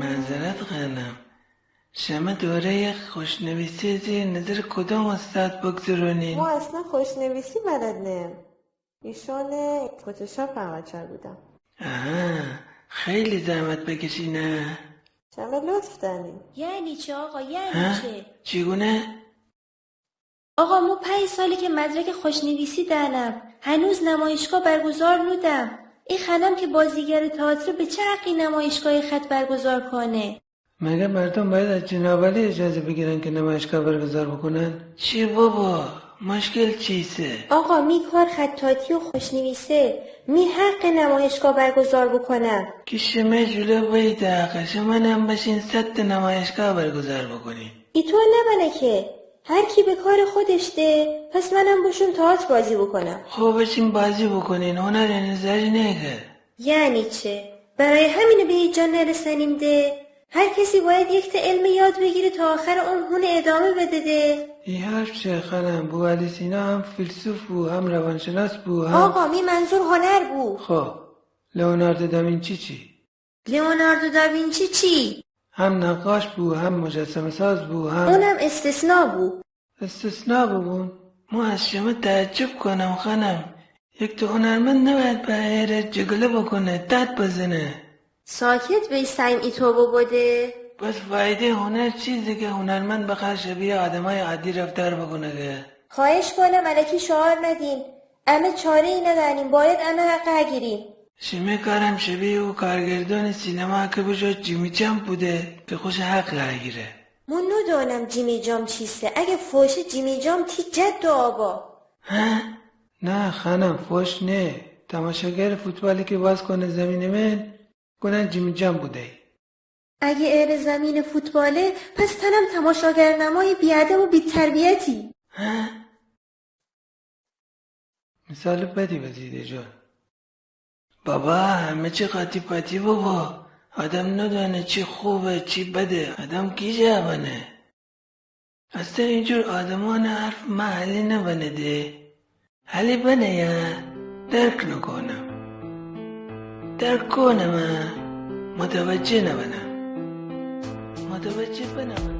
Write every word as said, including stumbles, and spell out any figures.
معذرت خانم، شمه دورهٔ خوشنویسی زیر نظر کدوم استاد بگذرونین؟ ما اصلاً خوشنویسی بلد نیم. ایشون فتوشاپ فقط چاکودم. آها، خیلی زحمت بکشی نه؟ شمه لطف دانین. یعنی چه آقا؟ یعنی ها؟ چه؟ چی گونه؟ آقا، مو پنج ساله که مدرک خوشنویسی دانم، هنوز نمایشگاه برگزار نودم. ای خانم که بازیگر تئاتره، به چه حقی نمایشگاه خط برگزار کنه؟ مگه مردم باید از جنابعالی اجازه بگیرن که نمایشگاه برگزار بکنن؟ چی بابا؟ مشکل چیسه؟ آقا، می کار خطاطی و خوشنویسه، می حق نمایشگاه برگزار بکنم. کی شمه جلو بایید آقا، شمانم بشین صد نمایشگاه برگزار بکنین. ایطور نبنه که. هر کی به کار خودش ده، پس منم بشوم تئاتر بازی بکنم. خو بشین بازی بکنین، هنر انه زری نیه که. یعنی چه؟ برای همینه به هیچ جا نرسنیم ده؟ هر کسی باید یکته علم یاد بگیره تا آخر عمر هونه ادامه بده ده. ای حرف چه خانم؟ بوعلی سینا هم فیلسوف بو، هم روانشناس بو، هم... آقا، می منظور هنر بو. خو، لئوناردو داوینچی چی؟ لئوناردو داوینچی چی؟ هم نقاش بو، هم مجسمه‌ساز بو، هم... اونم استثنا بو. استثنا ببون؟ مو از شمه تعجب کنم خانم. یکته هنرمند نباید به ایره جگله بکنه، داد بزنه. ساکت بی، سعیم ایتو ببو ده. پس فایدهٔ هنر چیسه که هنرمند بخوأ شبیه آدمای عادی رفتار بکنه که؟ خواهش کنم الکی شعار ندین. امه چاره‌ای ندانیم، باید امه حق هگیریم. شیمی کارم شبیه او کارگردان سینما که بشو جیمی جامپ بوده که خوش حق هگیره. مو نودونم جیمی جامپ چیسه. اگه فوشه، جیمی جامپ تی جد و آبا. ها؟ نه خانم، فوش نه. تماشاگر فوتبالی که باز کنه زمین من، گونن جیمی جامپ بوده. اگه ایره زمین فوتباله، پس تنم تماشاگرنمای بی‌ادب و بی‌تربیتی. ها؟ مثال بدی بزیده جان. بابا، همه چی قاطی پاتی بابا. آدم ندانه چی خوبه، چی بده. آدم کی جا بنه؟ اصلاً اینجور آدمانه حرف مه حالی نبنه ده. حالی بنه یا درک نکونم. درک کونم، متوجه نبنم. متوجه بنم.